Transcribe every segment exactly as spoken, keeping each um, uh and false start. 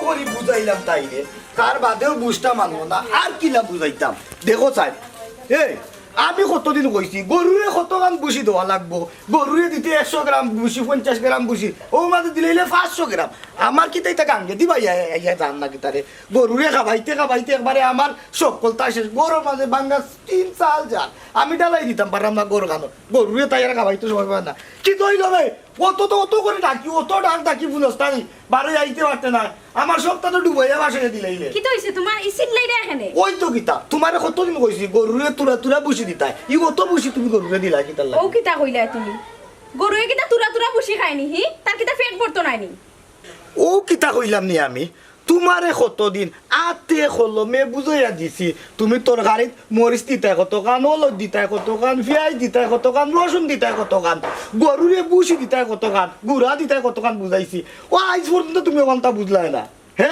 করি বুঝাইলাম তাইরে, তার বাদেও বুঝটা মানলো না। আর কিলা বুঝাইতাম? দেখো চাই, এই, আমি কতদিন কইছি, গরুরে কতখান ভুসি দেওয়া লাগবো, গরুরে দিতে একশো গ্রাম ভুসি, পঞ্চাশ গ্রাম ভুসি, ও মাঝে দিলে অইলে পাঁচশো গ্রাম। আমার কিতা ইতা গাঙ্গে দিবা ইয়া, ইয়া, ইয়া, জান না কিতারে? গরুরে খাবাইতে খাবাইতে একবারে আমার সকলতা শেষ। গরুর মাঝে ভাঙ্গা তিন চাল যার, আমি ডালাই দিতাম পারলাম না গরু খানো। গরুরে তাই আর খাবাইতে সময় পায় না। কি তৈল হবে? অত তো অত করে ডাকি, অত ডাক ডাকি বুঝস তানি, বারে আইতে পারতে না। আমার সবটা তো ডুবাইয়া ভাসাইয়া দিলাইলে। কিতা অইছে তুমার? ই চিল্লাইরা কেনে? ওই তো কিতা, তুমারে কতদিন কইছি গরুরে তুরা তুরা ভুসি দিতায়, ই অত ভুসি তুমি গরুরে দিলা কিতার লাগি? ও কিতা কইলায় তুমি? গরুয়ে কিতা তুরা তুরা ভুসি খায়নি, হি? তার কিতা পেট ভরতো নায়নি? ও কিতা কইলাম নি আমি? তুমারে কতদিন আতে কলমে বুঝাইয়া দিছি, তুমি তরকারিত মরিচ দিতায় কতখান, অলইত দিতায় কতখান, পিয়াজ দিতায় কতখান, রসুন দিতায় কতখান, গরুরে ভুসি দিতায় কতখান, গুড়া দিতায় কতখান বুঝাইছি। ও আইজ পর্যন্ত তুমি অখানতা বুঝলায় না। হে?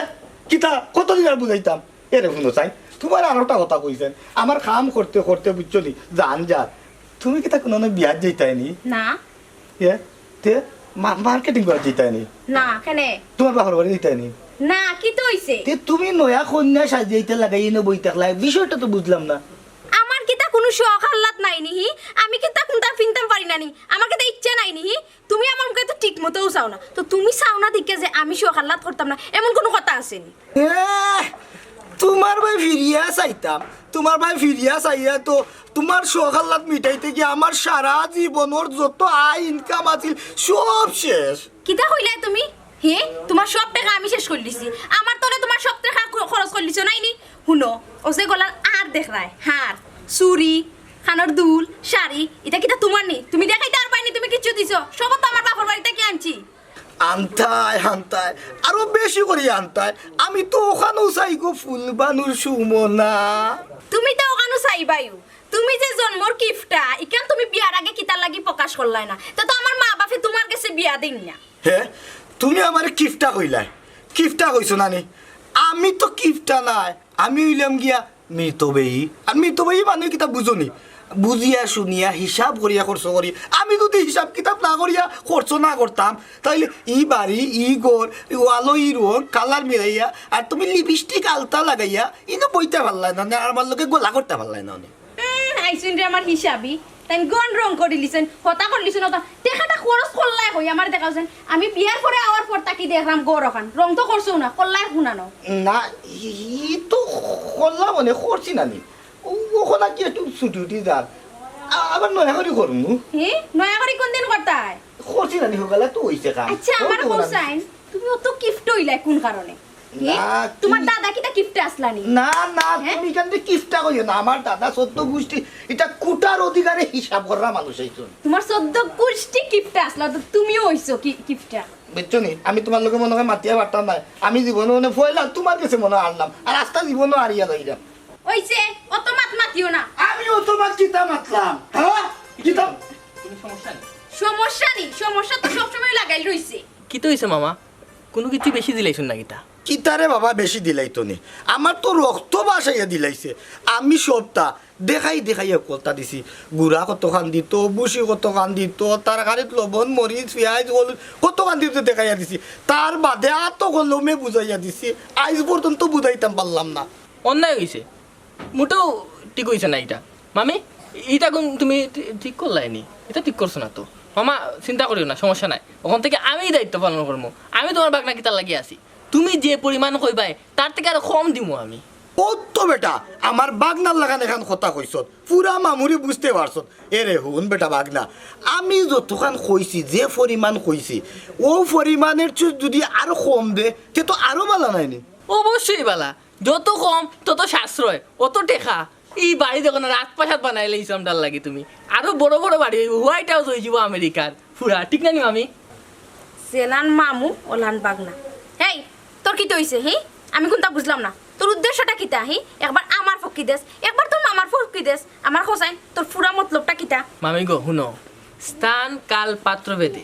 কিতা? কতদিন আর বুঝাইতাম? এরে হুনো চাই, তুমারে আরোটা কথা কইছি, আমার কাম করতে করতে বুঝছো নি, জান যার। তুমি কিতা কুনু বিয়াত যাইতায় নি? না। এ, তে মা-, মার্কেটিং করাত যাইতায় নি? না, কেনে? তুমার বাপর বাড়ি যাইতায় নি? না, কিতা অইছে? তে তুমি নয়া কইন্যা সাজিয়া ইতা লাগাই ইনো বই থাকলায়, বিষয়টা তো বুঝলাম না। আমার কিতা কুনু শখ আহ্লাদ নাই নি হি? আমি কিতা কুনতা ফিনতাম পারি না নি? আমার কিতা ইচ্ছা নাই নি হি? তুমি আমার মুখে তো ঠিক মতোও চাও না। তো তুমি চাও না দেখিয়া যে আমি শখ আহ্লাদ করতাম না, এমন কুনু কথা আছে নি? এহ, তুমার বায় ফিরিয়া চাইতাম, তুমার বায় ফিরিয়া চাইয়া তো তুমার শখ আহ্লাদ মিটাইতে গিয়া আমার সারা জীবনর যত আয় ইনকাম আছিল সব শেষ। কিতা কইলায় তুমি? হে, তুমার সব টেকা আমি শেষ করিলিছি। আমার তলে তুমার সব টেকা খ-, খরচ করিলিছো নায় নি? হুনো, অউ যে গলার আর দেখরায়, হার, চুড়ি, কানর দুল, শাড়ি, ইতা কিতা তুমার নি? তুমি দেখাইতায় পারবায় নি তুমি কিচ্ছু দিছো? সব তো আমার বাপর বাড়ি থাকি আনছি। আনতায়, আনতায়, আরো বেশি করি আনতায়। আমি তো অখানউ চাই গো ফুলবানুর সুমনা। তুমি তো অখানউ চাইবায়উ। তুমি যে জন্মর কিফটা, ইখান তুমি বিয়ার আগে কিতার লাগি প্রকাশ করলায় না? তে তো আমার মা বাপে তুমার গেছে বিয়া দেইন না। হে, তুমি আমারে কিফটা কইলায়? কিফটা কইছো না নি? আমি তো কিফটা নায়, আমি অইলাম গিয়া মিতব্যয়ী। আর মিতব্যয়ী মানে কিতা বুঝো নি? বুঝিয়া শুনিয়া হিসাব করিয়া খরচ করি। আমি যুদি হিসাব কিতাব না করিয়া খরচ না করতাম, তাইলে ই বাড়ি, ই ঘর, ই ওয়ালো, ই রং, কালার মিলাইয়া, আর তুমি লিপস্টিক আলতা লাগাইয়া, ইনো বইতা পারলায় না, না আমার লগে গলা করতা পারলায় না নি। উম, আইছইন রে আমার হিসাবি, তাইন গন রং করিলিছইন, হতা করিলিছইন, হতা। টেকাটা খরচ করলায় কই, আমারে দেখাওছইন। আমি বিয়ার পরে আওয়ার পর থাকি দেখরাম ঘর অখান, রং তো করছউ না, করলায় কুনানো? না, ই, ই তো করলাম মানে করছি না নি। ও, অখন আর কি একটু ছুটি উঠি যার। আ-, আবার নয়া করি করমু। হে? নয়া করি কুনদিন করতায়? করছি না নি, হকালে তো অইছে কাম। আচ্ছা, আমারে কও চাইন, তুমি অত কিফটা অইলায় কুন কারণে? হে? না, তুমার তুমি দাদা কিতা কিফটা আছলা নি? না, না, হে? তুমি ইখান কিফটা কইও না। আমার দাদা চৌদ্দ গুষ্টি, ইতা কুটার অধিকারে হিসাব কররা মানুষ অইছইন। তুমার চৌদ্দ গুষ্টি কিফটা আছলা, তো তুমিও অইছো কি-, কিফটা। বুঝছো নি? আমি তুমার লগে মনো অয় মাতিয়া পারতাম নায়। আমি জীবনে মানে পয়লা তুমার গেছে মনো অয় আরলাম। আর আস্তা জীবনও আরিয়া যাইরাম। অইছে, অত মাত মাতিও না। আমি অত মাত কিতা মাতলাম? হে? কিতা? কুনু সমস্যা নি? সমস্যা নি? সমস্যা তো সবসময় লাগাইল রইছে। কিতা অইছে মামা? কুনু কিচ্ছু বেশি দিলাইছইন না কিতা? কিতারে বাবা বেশি দিলাইতো নি? আমার তো রক্ত ভাসাইয়া দিলাইছে। আমি সবটা দেখাই দেখাই হকলতা দিছি। গুড়া কতখান দিতো, ভুসি কতখান দিতো, তরকারিত লবণ, মরিচ, পিয়াজ, হলুদ কতখান দিতো দেখাইয়া দিছি। তার বাদে আতো কলমে বুঝাইয়া দিছি। আইজ পর্যন্ত বুঝাইতাম পারলাম না। অন্যায় অইছে, মুটেও ঠিক অইছে না ইটা। মামি, ইটা কুন তুমি ঠি-, ঠিক করলায় নি? ইটা ঠিক করছো না তো। মামা, চিন্তা করিও না, সমস্যা নাই। অখন থাকি আমি দায়িত্ব পালন করমু। আমি তুমার বাগনা কিতার লাগি আছি। তুমি যে পরিমাণ কইবায়, তার থাকি আরো কম দিমু আমি। অত বেটা, আমার বাগনার লাখান এখান কথা কইছত, পুরা মামুরে বুঝতে পারছত। এরে হুন বেটা বাগনা, আমি যতখান কইছি, যে পরিমাণ কইছি, অউ পরিমাণের চু-, যুদি আরো কম দে, তে তো আরো বালা নায় নি? অবশ্যই বালা, যত কম তত সাশ্রয়, অত টেকা। ই বাড়ি দেখো না, রাজপ্রাসাদ বানাইলাইছো আমরার লাগি তুমি। আরো বড় বড় বাড়ি অইবো, White House অইযিবো আমেরিকার পুরা, ঠিক না নি মামি? যেলান মামু, অলান বাগনা। হেই, তোর কিতা অইছে, হি? আমি কুনতা বুঝলাম না। তোর উদ্দেশ্যটা কিতা, হি? একবার আমার ফকি দেস, একবার তোর মামার ফকি দেস। আমারে কছাইন, তোর পুরা মতলবটা কিতা? মামি গো, হুনো, স্থান, কাল, পাত্র ভেদে,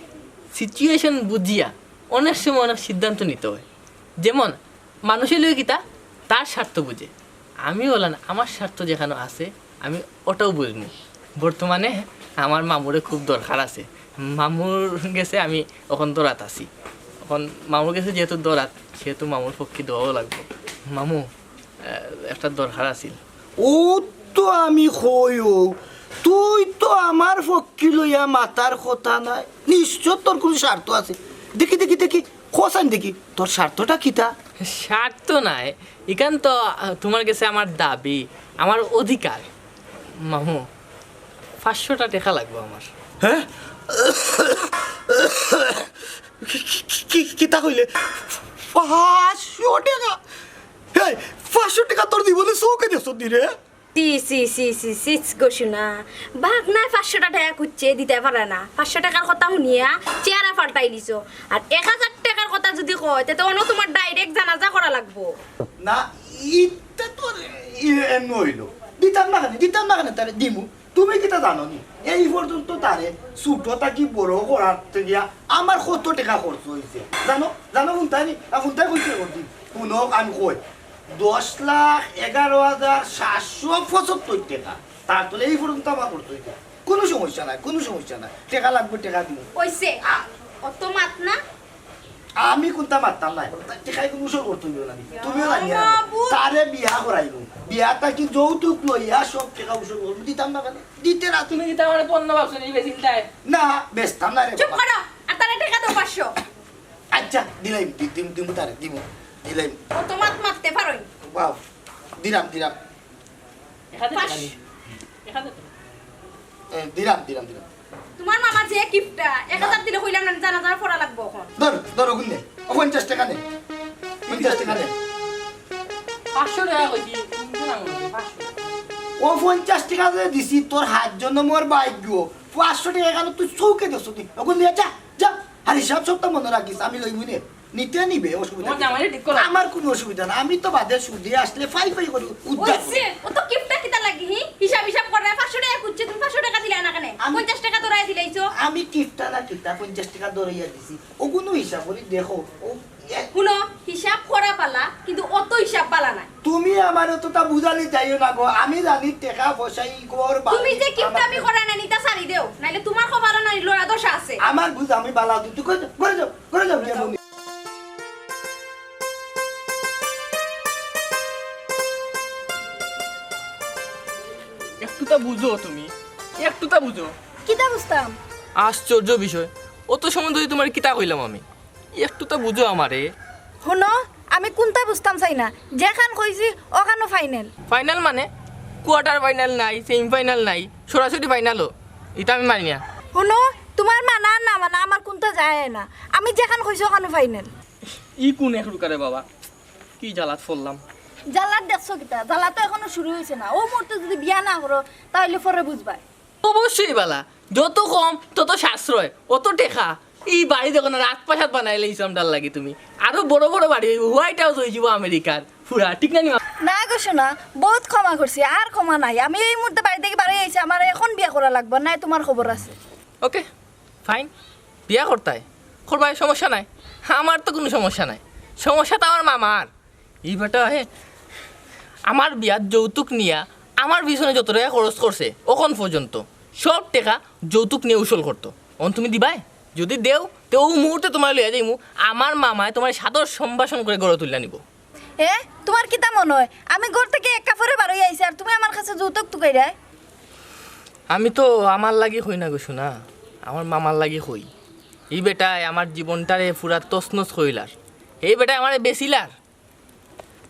situation বুঝিয়া অনেক সময় অনেক সিদ্ধান্ত নিতে অয়। যেমন, মানুষ অইলে কিতা, তার স্বার্থ বুঝে। আমি অলান, আমার স্বার্থ যেখানো আছে, আমি অটাও বুঝমু। বর্তমানে আমার মামুরে খুব দরকার আছে, মামুর গেছে আমি অখন দরাত আছি। অখন মামুর গেছে যেহেতু দরাত, সেহেতু মামুর পক্ষে দেওয়াও লাগবো। মামু, আহ, একটা দরকার আছিল। ও তো আমি কইও, তুই তো আমার পক্ষে লইয়া মাতার কথা নায়, নিশ্চয় তোর কুনু স্বার্থ আছে। দেখি, দেখি, দেখি, কছাইন দেখি, তোর স্বার্থটা কিতা? স্বার্থ নায়, ইখান তো, আহ, তুমার গেছে আমার দাবি, আমার অধিকার। মামু, পাঁচশোটা টেকা লাগবো আমার। হ্যাঁ? কি, কি, কি, কিতা কইলে? পাঁচশো টেকা? এই, পাঁচশো টেকা তোর জীবনে চউখে দেখছস নি রে? সি, সি, সি, সি, সিস গো সোনা। ভাগনায় পাঁচশোটা টেকা খুজছে, দিতায় পারে না। পাঁচশো টেকার কথা হুনিয়া চেহারা পাল্টাইলিছো। আর এক হাজার টেকার কথা যুদি কয়, তে তো অনো তুমার direct জানাজা করা লাগবো। না, ইটা তো এ-, এমনে অইলো। দিতাম না কেনে, দিতাম না কেনে, তারে দিমু। তুমি কিতা জানো নি? এই পর্যন্ত তারে ছোট থাকি বড় করার গিয়া আমার কত টেকা খরচ অইছে। জানো? জানো কুনটায় নি? আর কুনটায় কইছে করছি? হুনো, আমি কই, দশ লাখ এগারো হাজার সাতশো পঁচাত্তর টেকা। তার তলে এই পর্যন্ত আমার খরচ অইছে। কুনু সমস্যা নাই, কুনু সমস্যা নাই। টেকা লাগবো, টেকা দিমু। অইছে। আ- অত মাত না। আমি কুনটা মাততাম নায়। টেকায় কুনু উসুল করতে অইবো না। তুমিও জানিয়া রাখো। মাবুদ। তারে বিয়া করাইমু। বিয়া থাকি যৌতুক লইয়া সব টেকা উসুল করমু। দিতাম না কেনে? দিতে না তুমি। তুমি কিতা আমারে পণ্য ভাবছো নি, বেচিলতায়? না, বেচতাম না রে চুপ বাবা। করো। আর তারে টেকা দেও পাঁচশো। আচ্ছা, দিলাইমু, দি-, দিমু, দিমু তারে, দিমু, দিলাইমু। অত মাত মাততে পারো নি? বাহ, দিলাম, দিলাম। এক হাজার টেকা পাঁচ- নি। এক হাজার টেকা। এ, দিলাম, দিলাম, দিলাম। তুমার মামার যে গিফটটা, এক হাজার দিলে কইলাম না, জানাজার পড়া লাগবো অখন। ধর, ধর, অগুন নে। ও পঞ্চাশ টেকা নে। পঞ্চাশ টেকা নে। পাঁচশো টেকা কইছি, তুমি তো না মনে হয়, পাঁচশো। ও পঞ্চাশ টেকা যে দিছি, তোর হাত জনমর ভাগ্য। পাঁচশো টেকা কেনে তুই চউখে দেখছস নি? অগুন নিয়া যা, যা। আর হিসাব সবটা মনো রাখিস, আমি লইমু নে। নিতে নিবে, অসুবিধা তোমার নাই। জামাইরে ঠিক করো। আমার কুনু অসুবিধা না, আমি তো বাদে সুদে আসলে ফাই ফাই করি উদ্ধার করি। অইছে, অত গিফটটা কিতা লাগি, হি? হিসাব হিসাব করে পাঁচশো টেকা খুজছে, তুমি পাঁচশো টেকা দিলায় না কেনে? আমি পঞ্চাশ টেকা ধরাই দিলাইছো। আমি গিফটটা না কিতা, পঞ্চাশ টেকা ধরাইয়া দিছি। অগুনও হিসাব করি দেখো, ও, এ- হুনো, হিসাব করা ভালা, কিন্তু অত হিসাব ভালা নায়। তুমি আমারে অতটা বুঝাইলে যাইও না গো, আমি জানি টেকা পয়সা ই ঘর বাড়ি তুমি যে গিফটটা আমি আমার করাই না নিতা ছাড়ি দেও, নাইলে তুমার কপালো নায় লড়া দশা আছে। আমার বুঝ আমি ভালা, তুই ঘরে যাও, ঘরে যাও, ঘরে যাও, ঘরে যাও। একটুতা বুঝো তুমি, একটুতা বুঝো। কিতা বুঝতাম? আশ্চর্য বিষয়, অত সময় ধরি তুমারে কিতা কইলাম আমি, একটুতা বুঝো আমারে। হুনো, আমি কুনতা বুঝতাম চাই না, যেখান কইছি অখানো ফাইনাল। ফাইনাল মানে? কোয়ার্টার ফাইনাল নাই, সেমিফাইনাল নাই, সরাসরি ফাইনালও, ইতা আমি মানি না। হুনো, তুমার মানা আর না মানা আমার কুনতা যায় না, আমি যেখান কইছি অখানো ফাইনাল। ই কুন এক রুকারে বাবা, কি জ্বালাত পড়লাম। জ্বালাত দেখছো কিতা? জ্বালা তো অখনো শুরু অইছে না। অউ মুহূর্তে যুদি বিয়া না করো, তাইলে পরে বুঝবায়। অবশ্যই বালা, যত কম তত সাশ্রয়, অত টেকা। ই বাড়ি দেখো না, রাজপ্রাসাদ বানাইলাইছো আমরার লাগি তুমি। আরো বড় বড় বাড়ি অইবো, হোয়াইট হাউস অইযিবো আমেরিকার পুরা, ঠিক না নি মা? না গো সোনা, বউত ক্ষমা করছি, আর ক্ষমা নাই। আমি এই মুহূর্তে বাড়ি থাকি বারই আইছি, আমার অখন বিয়া করা লাগবো, নায় তুমার খবর আছে। ওকে, ফাইন, বিয়া করতায়, করবায়, সমস্যা নাই, আমার তো কুনু সমস্যা নাই। সমস্যা তো আমার মামার। ই বেটায় আমার বিয়াত যৌতুক নিয়া আমার পিছনে যত টেকা খরচ করছে, অখন পর্যন্ত সব টেকা যৌতুক নিয়া উসুল করতো। অখন তুমি দিবায়? যুদি দেও, তে অউ মুহূর্তে তুমারে লইয়া যাইমু, আমার মামায় তুমারে সাদর সম্ভাষণ করি ঘরো তুলিয়া নিবো। এ, তুমার কিতা মনো অয় আমি ঘর থাকি এক কাপড়ে বারই আইছি আর তুমি আমার কাছে যৌতুক তুকাইরায়? আমি তো আমার লাগি কই না গো সোনা, আমার মামার লাগি কই। ই বেটায় আমার জীবনটারে পুরা তছনছ করিলার। এই বেটায় আমারে বেচিলার।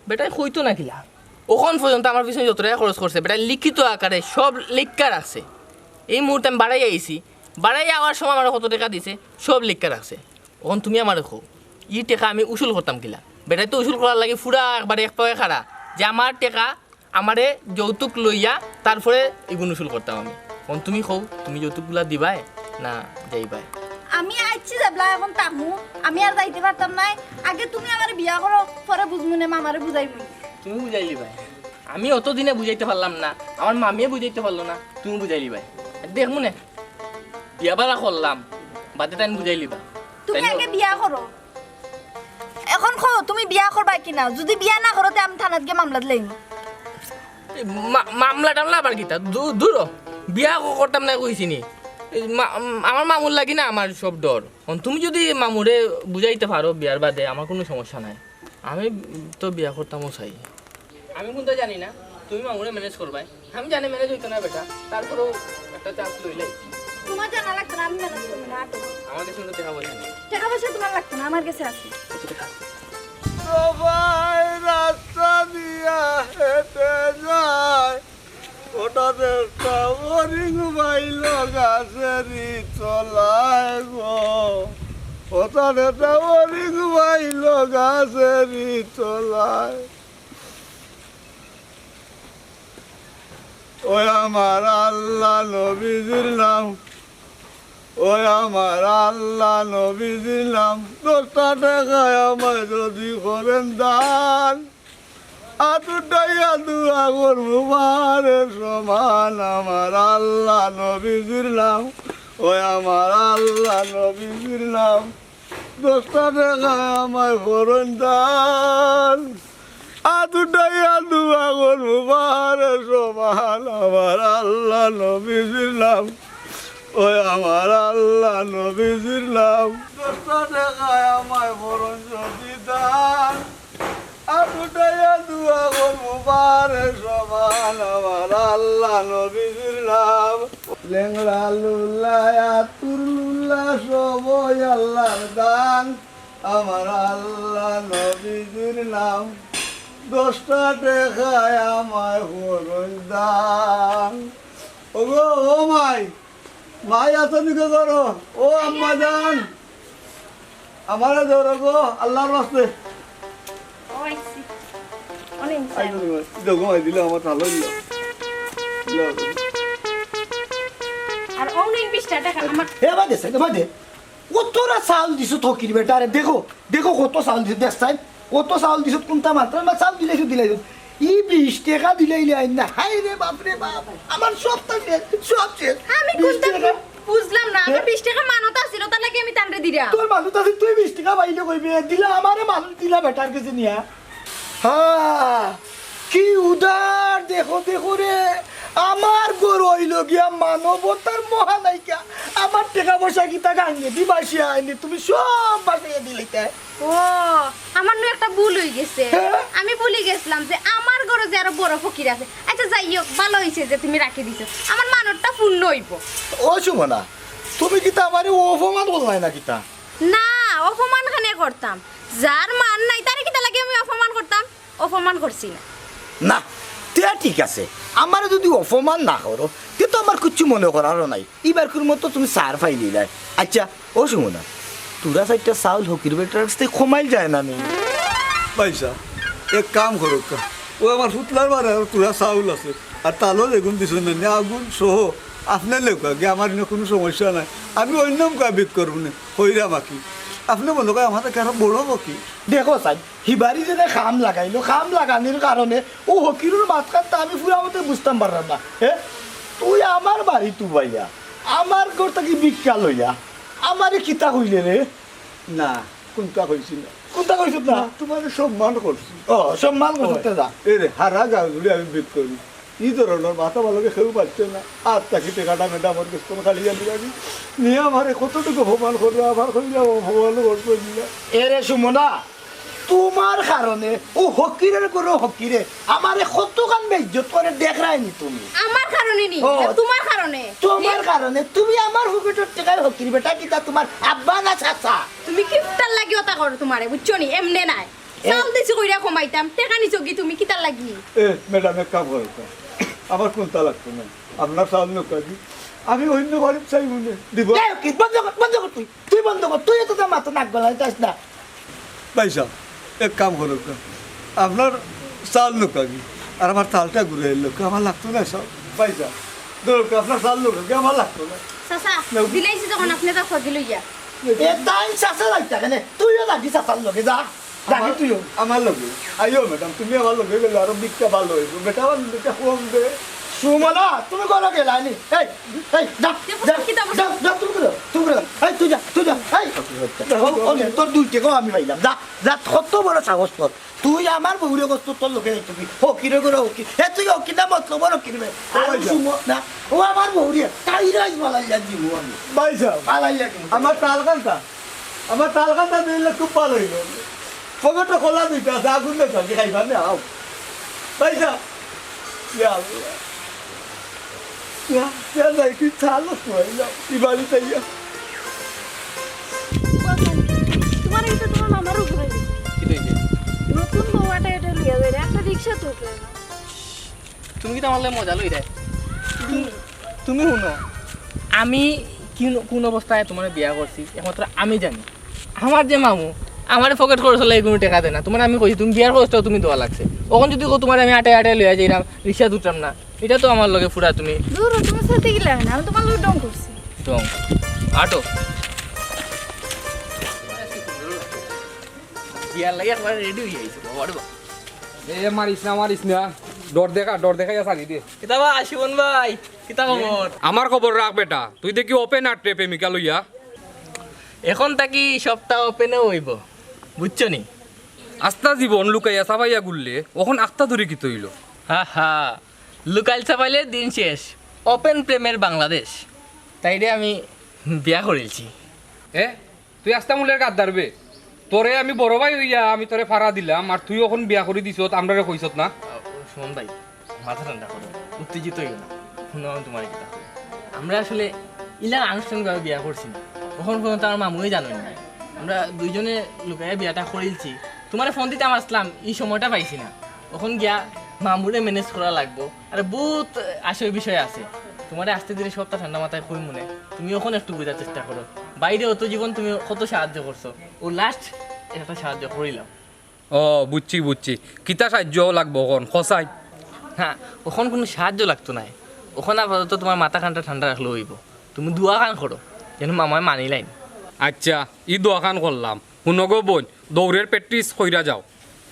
বেটায় কইতো না কিলা? অখন পর্যন্ত আমার পিছনে যত টেকা খরচ করছে, বেটায় লিখিত আকারে সব লেইক্কা রাখছে। এই মুহূর্তে আমি বারই আইছি, বারই আওয়ার সময় আমারে কত টেকা দিছে, সব লেইক্কা রাখছে। অখন তুমি আমারে কও, ই টেকা আমি উসুল করতাম কিলা? বেটায় তো উসুল করার লাগি পুরা একবারে এক পায়ে খাড়া, যে আমার টেকা আমারে যৌতুক লইয়া তারপরে ইগুন উসুল করতাম আমি। অখন তুমি কও, তুমি যৌতুকগুলা দিবায় না যাইবায়? আমি আইছি যেবলা, অখন থাকমু, আমি আর যাইতে পারতাম নায়। আগে তুমি আমারে বিয়া করো, পরে বুঝমুনে, মামারে বুঝাইমু। তুমি বুঝাইলিবায়? আমি অত দিনে বুঝাইতে পারলাম না, আমার মামিয়ে বুঝাইতে পারলো না, তুমি বুঝাইলিবায়? দেখমুনে, বিয়া বালা করলাম, বাদে তাইন বুঝাইলিবা। তুমি তাইলে আগে বিয়া করো। অখন কও, তুমি বিয়া করবায় কি না? যুদি বিয়া না করো, তে আমি থানাত গিয়া মামলা দিলাইমু। এই মা-, মামলা টামলা আবার কিতা? দূ-, দূর হ। বিয়া ক-, করতাম না কইছি নি। মা-, আমার মামুর লাগি না আমার সব ডর। অন তুমি যুদি মামুরে বুঝাইতে পারো বিয়ার বাদে, আমার কুনু সমস্যা নাই। আমি তো বিয়া করতামও চাই। আমি কুন্তা জানি না, তুমি মামুরে manage করবায়। আমি জানি manage অইতো না বেটা, তারপরেও একটা chance লইলাই। তুমার জানা লাগতো না, আমি manage করমু না, আটো। আমার গেছে কুনু টেকা পয়সা নাই। টেকা পয়সা তুমার লাগতো না, আমার গেছে আছে। সবাই রাস্তা দিয়া হেঁটে যায়, হঠাৎ একটা ফড়িং পাইল গাছেরই তলায় গো, হঠাৎ একটা ফড়িং পাইল গাছেরই তলায়। ওই আমার আল্লাহ নবীজির নাম, ওই আমার আল্লাহ নবীজির নাম, দশটা টেকায় আমায় যদি করেন দান, আত উঠাইয়া দোয়া করমু পাহাড়ের সমান, আমার আল্লাহ নবীজির নাম, ওই আমার আল্লাহ নবীজির নাম, দশটা টেকায় আমায় করইন দান। আত উঠাইয়া দোয়া করমু পাহাড়ের সমান, আমার আল্লাহ নবীজির নাম, ওই আমার আল্লাহ নবীজির নাম। দশটা টেকায় আমায় করইন যদি দান, আত উঠাইয়া দোয়া করমু পাহাড়ের সমান, আমার আল্লাহ নবীজির নাম। লেংড়া লুলা, আতুর লুলা, সবই আল্লাহর দান, আমার আল্লাহ নবীজির নাম। দশটা টেকায় আমায় করইন দান। ওগো, ও মাই, মাই আছো নি গো ঘরো? ও আম্মা জান, আমারে ধরো গো, আল্লাহর ওয়াস্তে। ও আইছি। অনেক আই ধরো গো, দিলে আমার ভালো হইল। আর অনেক বিশটা টেকা আমার এ বাদে, সে বাদে। ও তোরা চাউল দিছো ফকির বেটারে, দেখো, দেখো কত চাউল দিছো, দেখ চাই, কত চাউল দিছো, কুনটা মাত্রা, না চাউল দিলাইছো, দিলাইছো। ই বিশ টেকা দিলাইলে আইন না, হায় রে বাপ রে বাপ, আমার সবটা শেষ, সব শেষ। আমি বিশ কোনটা টেকা। বুঝলাম না, আমার হ্যাঁ? বিশ টেকা মানত আছিল, তার লাগি আমি তানরে দিলাম। তোর মানত আছে, তুই বিশ টেকা পাইলে কইবে, দিলা আমারে মানুষ দিলা বেটার গেছে নিয়া। হ্যাঁ, কি উদার, দেখো, দেখো রে, আমার ঘরো অইলো গিয়া মানবতার মহানায়িকা, আমার টেকা পয়সা কিতা গাঙ্গেদি ভাসিয়া আইনি, তুমি সব ভাসাইয়া দিলাইতায়। ও, আমার নু একটা ভুল অই গেছে। হ্যাঁ? আমি ভুলি গেছিলাম যে আমার ঘরো যে আরো বড় ফকির আছে। আচ্ছা, যাই হোক, ভালো অইছে যে তুমি রাখি দিছো, আমার মানতটা পূর্ণ অইবো। ও সুমনা, তুমি কিতা আমারে অপমান করলায় না কিতা? না, অপমান কেনে করতাম? যার মান নাই, তারে কিতা লাগি আমি অপমান করতাম? অপমান করছি না। না, তে ঠিক আছে, আমারে যুদি অপমান না করো, তে তো আমার কিচ্ছু মনো করারও নাই। ইবারকুর মতো তুমি ছাড় পাইলিলায়। আচ্ছা, ও সুমনা, থুড়া চাইরটা চাউল ফকির বেটার গেছ থাকি কমাইল যায় না নি? ভাইসাব, এক কাম করউক্কা, ও আমার পুতলার বারে আর থুড়া চাউল আছে, আর তালো যেগুন দিছইন না, আগুন সহ, আপনে নেউক্কা গি, আমার ইনো কুনু সমস্যা নাই। আমি অইন্য মুখা ভিক করমু নে, কইরাম বাকি। আপনে মনো কয় আমার থাকি আরো বড় ফকির। দেখো চাই, হিবারি যেনে কাম লাগাইলো, কাম লাগানির কারণে অউ ফকিরর মাতখান তো আমি পুরা মতে বুঝতাম পারলাম না। হে, তুই আমার বাড়িত উবাইয়া, আমার ঘর থাকি ভিক্ষা লইয়া, আমারে কিতা কইলে রে? না, কুন্তা কইছি না। কুন্তা কইছত না? না, তুমারে সম্মান করছি। ও, সম্মান করছত তে যা। এরে, হারা গাঁও জুড়ে আমি ভিক করি। ই ধরনর মাত আমার লগে কেউ মাতছে না। আর থাকি টেকাটা ম্যাডামর গেছ থনে খালি আমি রাখি। নিয়া আমারে কতটুকু অপমান কররা, আবার কইরা অপমান করছে না। এরে সুমনা, তুমার কারণে অউ ফকিরর ঘরর ফকিরে আমারে কতখান বেইজ্জত করে দেখরায় নি তুমি। আমার কারণে নি, ও। তুমার কারণে। তুমার কারণে তুমি আমার পকেটর টেকায় ফকির বেটা কিতা তুমার আব্বা না চাচা? তুমি কিতার লাগি অতা করো তুমারে, বুঝছো নি? এমনে নায়। এ- চাউল দিছি কইরা কমাইতাম, টেকা নিছো গি তুমি কিতার লাগি? এ, ম্যাডাম, এক কাম করো তো। আমার কুন্তা লাগতো না। আপনার চাউল নেউক্কা গি। আমি অইন্য বাড়িত চাইমু নে, দিবো। এই, কি? বন্ধ কর, বন্ধ কর তুই। তুই বন্ধ কর, তুই অত মাত নাক গলাইতাছ না। ভাইসাব, এক কাম করউক্কা, আপনার চাউল নেউক্কা গি, আর আমার থালটা ঘুরাইয়া লউক্কা, আমার লাগতো না চাউল। ভাইসাব, ধরউক্কা, আপনার চাউল নেউক্কা গি, আমার লাগতো না। চাচা, নেউক্কা। দিলাইছি যখন আপনে তা ফগি লইয়া। এ তাই চাচা যাইতা কেনে? তুইও যাবি চাচার লগে, যা। যাবি আমার, তুইও। আমার লগে। আইও ম্যাডাম, তুমি আমার লগে গেলে আরো ভিকটা ভালো অইবো। বেটা আমার ভিকটা কম দে। সুমনা, তুমি ঘরো গেলায় নি? এই, এই, যা, যা, কিতা বলছো? যা, যা, তুমি করো, তুমি করো। এই, তুই যা, তুই যা। এই, ও, ও নে, তোর দুই টেকাও আমি পাইলাম। যা, যা, কত বড় সাহস তোর। তুই আমার বউরে কস, তোর লগে যাইতো কি? ফকিরে করে ফকির। এ, তুই ফকির না, মতলবর ফকির বে। আর ওই যা। সুমনা, ও আমার বউরে, তাইরে আইজ ফালাইয়া দিমু আমি। ভাই সাহেব, ফালাইয়া দিমু। আমার তালকান্তা, আমার তালকান্তা দিলে খুব ভালো হইল। পকেটে খোলা দুইটা আছে, আগুন দিয়ে জ্বালিয়ে খাইবা না, আও। ভাই সাহেব, ইয়া আল্লাহ। ইয়া, ইয়া, যাই, তুই চালক হয়ে যাও, এই বাড়িতে ইয়া। তোমার কিন্তু তোমার মামার উপরে। কি হইছে? নতুন বউ আটা এটা লিয়া যাই রে, একটা রিক্সা তো উঠলে না। তুমি কিন্তু আমার লগে মজা লই রে। তুমি, তুমি শুনো, আমি কি, কোন অবস্থায় তোমারে বিয়া করছি, একমাত্র আমি জানি। আমার যে মামু, আমারে পকেট খরচ হলে কোনো টেকা দেয় না। তোমারে আমি কইছি, তুমি বিয়ার খরচটাও তুমি দেওয়া লাগছে। অখন যদি কও তোমারে আমি আটায় আটায় লইয়া যাইরাম, রিক্সা তুলতাম না, এটা তো আমার লগে পুরা তুমি দূর হ, তোমার সাথে গেলে হয় না, আমি তোমার লগে ঢং করছি। ঢং? আটো। বিয়ার লাগি একবারে রেডি হয়ে আইছো, বাবা রে বাবা। এ, মারিস না, মারিস না। ডর দেখা, ডর দেখাইয়া ছাড়ি দে। কিতা বা, শিবন ভাই, কিতা খবর? আমার খবর রাখ বেটা, তুই দেখি ওপেন আটরে প্রেমিকা লইয়া। এখন থাকি সবটা ওপেনে হইব, বুঝছো নি? আস্তা জীবন লুকাইয়া চাপাইয়া ঘুরলে, অখন আখতা ধরে কিতা অইলো? হা হা, লুকাইল চাপাইলে দিন শেষ, ওপেন প্রেমের বাংলাদেশ। তাইরে আমি বিয়া করিলছি। এ? তুই আস্তা মুলের গাদ্দার বে। তোরে আমি বড় ভাই হইয়া আমি তোরে ফাড়া দিলাম, আর তুই অখন বিয়া করি দিছত, আমরারে কইছত না। আহ, সুমন ভাই, মাথা ঠান্ডা করো, উত্তেজিত হইও না। শুনো, আমি তোমার কিতা কই। আমরা আসলে ইলা আনুষ্ঠানিকভাবে বিয়া করছি না, অখন পর্যন্ত আমার মামুয়ে জানইন না। আমরা দুইজনে লুকাইয়া বিয়াটা করিলছি। তোমারে ফোন দিতাম আসলাম, ই সময়টা পাইছি না। অখন গিয়া মামুরে ম্যানেজ করা লাগবো। আরে, বহুত আশয় বিষয় আছে। তোমারে আস্তে ধীরে সবটা ঠান্ডা মাথায় কইমুনে। তুমি অখন একটু বুঝার চেষ্টা করো। বাইরে অত জীবন তুমি কত সাহায্য করছো, ও লাস্ট একটা সাহায্য করিলাম। ও, বুঝছি, বুঝছি। কিতা সাহায্য লাগবো অখন? কছাইন। হ্যাঁ, অখন কোনো সাহায্য লাগতো নায়। অখন আপাতত তোমার মাথা খানটা ঠান্ডা রাখলে অইবো। তুমি দোয়া খান করো, যেন মামায় মানিলাইন। আচ্ছা, ই দোয়া খান করলাম। হুনো গো বইন, দৌড়ের প্র্যাকটিস কইরা যাও।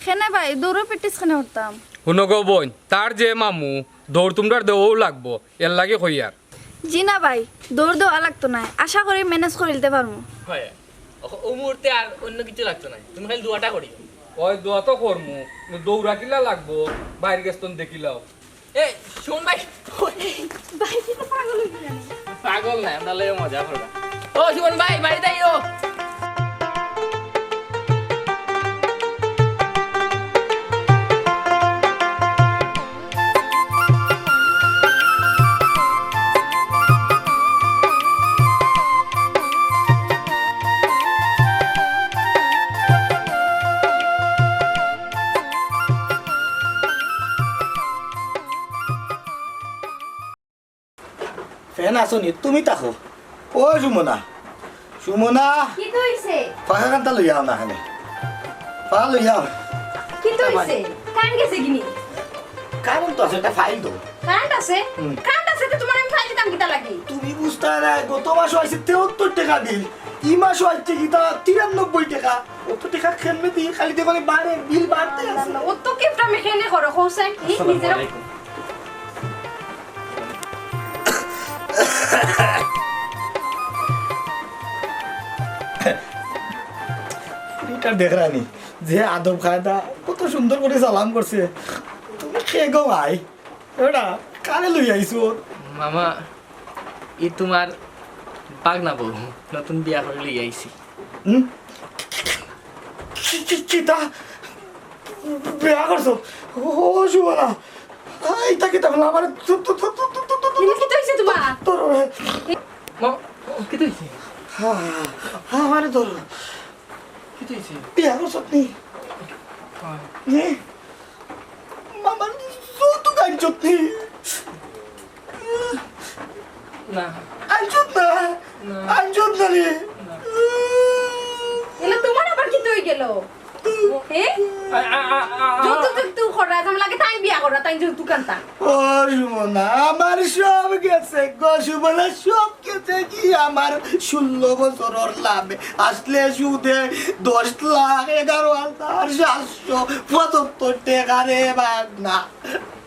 কেনে ভাই, দৌড়র প্র্যাকটিস কেনে করতাম? হুনো গো বইন, তার যে মামু, দৌড় তুমরার দেওয়াউ লাগবো, এরলাগি কইয়ার। জি না ভাই, দৌড় দেওয়া লাগতো নায়, আশা করি ম্যানেজ করিলতে পারমু। হয়, অ-, ও মুহূর্তে আর অন্য কিছু লাগতো নায়, তুমি খালি দোয়াটা করিও। ওই দোয়া তো করমু, দৌড়া কিলা লাগবো, বাইর গেছতন দেখিলাও। এ, সুমন ভাই। ভাই, কি তো পাগল হয়ে গেলেন? পাগল না, আমরা লইয়া মজা করবা। ও, সুমন ভাই, বাড়িত আইও। ফ্যান আছো নি? তুমি থাকো। ও সুমনা, সুমনা। কিতা অইছে? পাখা কান্তা লইয়া আও না কেনে। পাখা লইয়া আও। কিতা অইছে? কারেন্ট গেছে কিনি? কারেন্ট তো আছে, একটা ফাইল দাও। কারেন্ট আছে? হুম। কারেন্ট আছে তো তোমার আমি ফাইল দিতাম কিতা লাগি? তুমি বুঝতায় না, গত মাসও আইছে তেহাত্তর টেকা বিল, ই মাসও আইছে কিতা তিরানব্বই টেকা। অত টেকা কেমনে দি? খালি দেখো নি বাড়ে, বিল বাড়তে আছে। অত কিপটামি কেনে করো, হোসেন? ই আসসালামু নিজের আলাইকুম। ইটা দেখরানি, যে আদব কায়দা, কত সুন্দর করি সালাম করছে। তুমি কে গো ভাই? ওটা কারে লই আইছো? মামা, ই তোমার বাগনা বউ, নতুন বিয়া করি লই আইছি। হুম? কি, কি, কিতা? বিয়া করছো? ও, ও, সুবহানাল্লাহ। আ, ইতা কিতা বলা? আমার তু-, তু-, তু-, ইনো কিতা অইছে তোমার? তোর, মা, কিতা অইছে? হা, হা, আমারে ধরো। কিতা অইছে? বিয়া করছত নি? হয়। নে? মামার যৌতুক আনছত নি? না। আনছত না? না। আনছত না রে? না। এলা তোমার আবার কিতা অই গেল? হে? আ, আ, আ, আ, আ। যৌতুক যৌতুক করা, আমার লাগে তাই বিয়া করা, তাই যৌতুক আনতা। ও সুমনা, আমার সব গেছে গো সুমনা, সব গেছে। কি আমার ষোলো বছরর লাভে আসলে সুদে দশ লাখ এগারো হাজার সাতশো পঁচাত্তর টেকা রে বাগনা।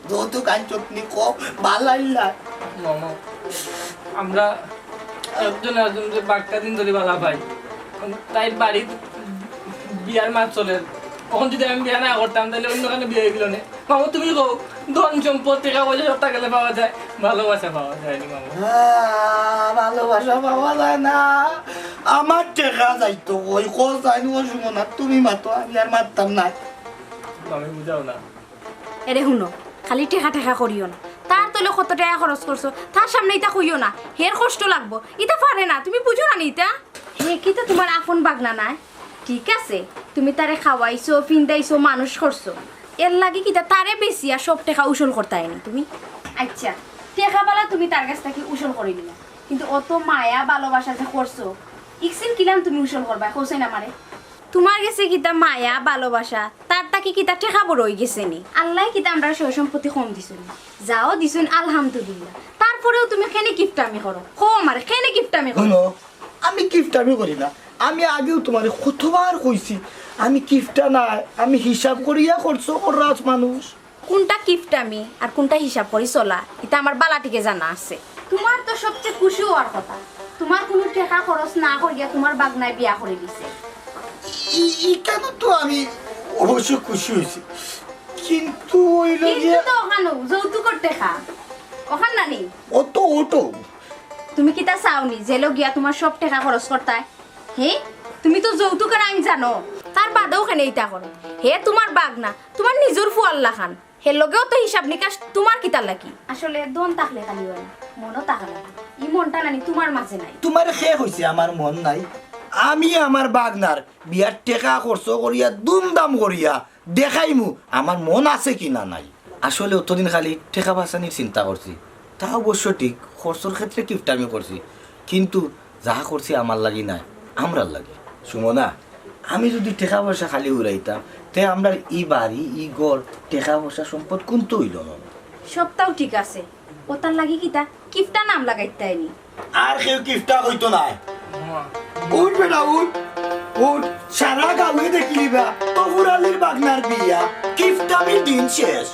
যৌতুক আনছত নি কও, বালা অইলা। মামা, আমরা একজন একজনরে বাক্কা দিন ধরি বালা পাই। তাইর বাড়িত বিয়ার মাত চলের। অখন যুদি আমি বিয়া না করতাম, তাইলে অইন্য কানো বিয়া অইলো নে। মামা, তুমি কও, ধন সম্পদ, টেকা পয়সা সবতা গেলে পাওয়া যায়, ভালোবাসা পাওয়া যায় নি মামা? আহ, ভালোবাসা পাওয়া যায় না। আমার টেকা যাইতো কই, কও যাইন ও সুমনা, তুমি মাতো, আমি আর মাততাম না। মামা, বুঝাও না। এরে হুনো, খালি টেকা টেকা করিও না। তার তলে কত টেকা খরচ করছো, তার সামনে ইতা কইও না, হের কষ্ট লাগবো। ইতা পারে না, তুমি বুঝো না নি ইতা? হে কিতা তুমার আপন বাগনা নায়? ঠিক আছে, তুমি তারে খাওয়াইছো, ফিন্দাইছো, মানুষ করছো, এরলাগি কিতা তারে বেচিয়া সব টেকা উসুল করতায় নি তুমি? আইচ্ছা, টেকা বালা তুমি তার গেছ থাকি উসুল করি নিলা, কিন্তু অত মায়া ভালোবাসা যে করছো, ইকশিন কিলান তুমি উসুল করবায়, কও চাইন আমারে? তুমার গেছে কিতা মায়া ভালোবাসা, তার থাকি কিতা টেকা বড় অইগেছে নি? আল্লায় কিতা আমরার সয় সম্পত্তি কম দিছইন নি? যাও দিছইন, আলহামদুলিল্লাহ। তারপরেও তুমি কেনে কিপটামি করো? কও আমারে, কেনে কিপটামি করো? হুনো, আমি কিপটামি করি না। আমি আগেও তুমারে কতবার কইছি, আমি কিপটা নায়, আমি হিসাব করিয়া খরচ কররাজ মানুষ। কুনটা কিপটামি আর কুনটা হিসাব করি চলা, ইতা আমার বালা টিকে জানা আছে। তুমার তো সবচে খুশি অওয়ার কথা, তুমার কুনু টেকা খরচ না করিয়া তুমার বাগনায় বিয়া করি দিছে। ই-, ইখানো তো আমি অবশ্য খুশি অইছি, কিন্তু অইলো কিন্তু গিয়া তো অখানো যৌতুকর টেকা, অখান নানি? অত অটো। তুমি কিতা চাও নি, জেলো গিয়া তুমার সব টেকা খরচ করতায়? হে, তুমি তো যৌতুকর আইন জানো। তার বাদেও কেনে ইতা করো? হে তুমার বাগনা, তুমার নিজর ফুয়ার লাখান। হের লগেও তো হিসাব নিকাশ তুমার কিতার লাগি? আসলে ধন থাকলে খালি অয় না, মনও থাকা লাগে। ই মনটা নানি তুমার মাঝে নাই। তুমারে কে কইছে আমার মন নাই? আমি আমার বাগনার বিয়ার টেকা খরচ করিয়া, ধুমধাম করিয়া দেখাইমু আমার মন আছে কি না নাই। আসলে অতদিন খালি টেকা বাচানির চিন্তা করছি, তা অবশ্য ঠিক, খরচর ক্ষেত্রে কিপটামি করছি, কিন্তু যা করছি আমার লাগি নায়, আমরার লাগি। সুমনা, আমি যুদি টেকা পয়সা খালি উড়াইতাম, তে আমরার ই বাড়ি, ই ঘর, টেকা পয়সা, সম্পদ কুন্তা অইলো না। সবতাউ ঠিক আছে, অতার লাগি কিতা কিপটা নাম লাগাইতায় নি? আর কেউ কিপটা কইতো নায়। উঠ বেটা, উঠ, উঠ। সারা গাঁওয়ে দেখিলিবা, তফুর আলীর বাগনার বিয়া, কিপটামির দিন শেষ।